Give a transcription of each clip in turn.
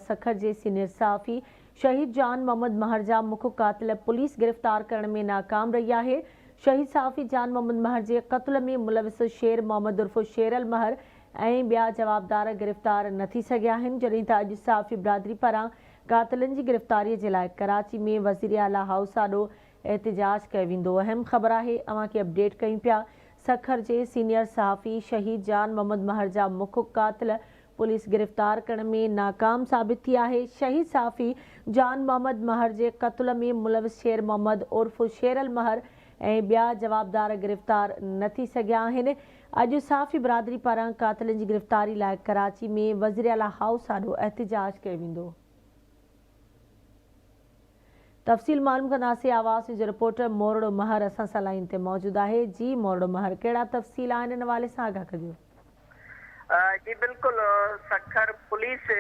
سکر جي سينيئر صحافي شهيد جان محمد مهر جا مک قاتل پوليس گرفتار ڪرڻ ۾ ناڪام رهي آهي. شهيد صحافي جان محمد مهر جي قتل ۾ ملوث شير محمد عرف شيرل مهر ۽ ٻيا جوابدار گرفتار نه ٿي سگهيا آهن جڏهن ته اڄ صحافي برادري پاران قاتلن جي گرفتاري جي لاء ڪراچي ۾ وزيراعليٰ هائوس آڏو احتجاج ڪيو ويندو. اهم خبر آهي اوهان کي اپڊيٽ ڪيون پيا سکر جي سينيئر صحافي شهيد جان محمد مهر جا مک قاتل پوليس گرفتار ڪرڻ ۾ ناڪام ثابت ٿي آهي شهيد صحافي جان محمد مهر جي قتل ۾ ملوث شير محمد عرف شيرل مهر ۽ ٻيا جوابدار گرفتار نه ٿي سگهيا آهن اڄ صحافي برادري پاران قاتلن جي گرفتاري لاء ڪراچي ۾ وزيراعليٰ هائوس آڏو احتجاج ڪيو ويندو. تفصيل معلوم ڪنداسين آواز نيوز جو رپورٽر مورڙو مهر اسان سان لائين تي موجود آهي جي مورڙو مهر ڪهڙا تفصيل آهن ان حوالي سان آگاهه ڪجو. جي بلڪل سکر پوليس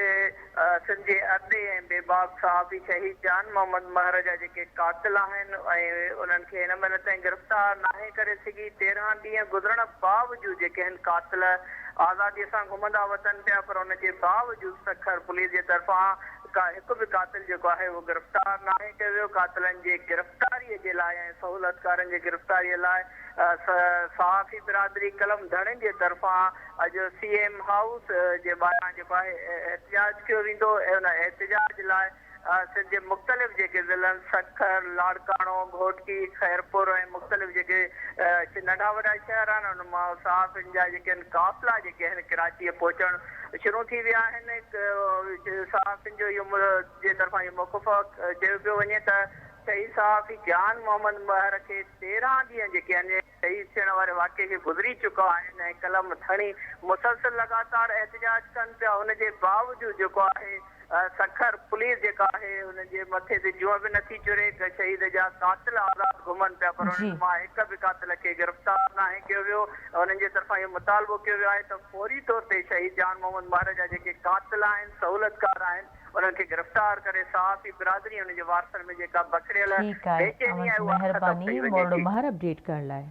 سنڌ جي ارڏي ۽ بيباڪ صحافي شهيد جان محمد مهر جا جيڪي قاتل آهن ۽ انهن کي هن مهل تائين گرفتار ناهي ڪري سگهي 13 ڏينهن گذرڻ باوجود جيڪي هن قاتل آزادي سان گهمندا وتن پيا پر ان جي باوجود سکر پوليس جي طرفان ڪا هڪ به قاتل جيڪو آهي اهو گرفتار ناهي ڪيو ويو، قاتلن جي گرفتاري جي لاء ۽ سهولتڪارن جي گرفتاري لاء صحافي برادري قلم ڌڻين جي طرفان اڄ سي ايم هائوس جي ٻاهران جيڪو آهي احتجاج ڪيو ويندو ۽ ان احتجاج لاء سنڌ جي مختلف جيڪي ضلعن سکر، لاڙڪاڻو، گهوٽڪي، خيرپور ۽ مختلف جيڪي ننڍا وڏا شهر آهن ان مان صحافين جا جيڪي آهن قافلا جيڪي آهن ڪراچيء پهچڻ شروع ٿي ويا آهن صحافين جو اهو جي طرفان اهو موقف چيو پيو وڃي ته شهيد صحافي جان محمد مهر کي 13 ڏينهن جيڪي آهن شهيد ٿيڻ واري واقعي کي گذري چڪا آهن ۽ قلم ڌڻي مسلسل لڳاتار احتجاج ڪن پيا ان جي باوجود جيڪو آهي سکر پوليس جيڪا آهي انهن جي مٿي تي جونء به نٿي چري، شهيد جا قاتل آزاد گهمن پيا پر انهن مان هڪ به قاتل کي گرفتار ناهي ڪيو ويو، انهن جي طرفان اهو مطالبو ڪيو ويو آهي ته فوري طور تي شهيد جان محمد مهر جا جيڪي قاتل آهن، سهولتڪار آهن انهن کي گرفتار ڪري صحافي برادري ۽ ان جي وارثن ۾ جيڪا بکڙيل ٺيڪ آهي بيچيني اوهان آهي جي اها ختم مهرباني ڪئي وڃي مورڙو جي. مهر اپڊيٽ ڪرڻ لاء.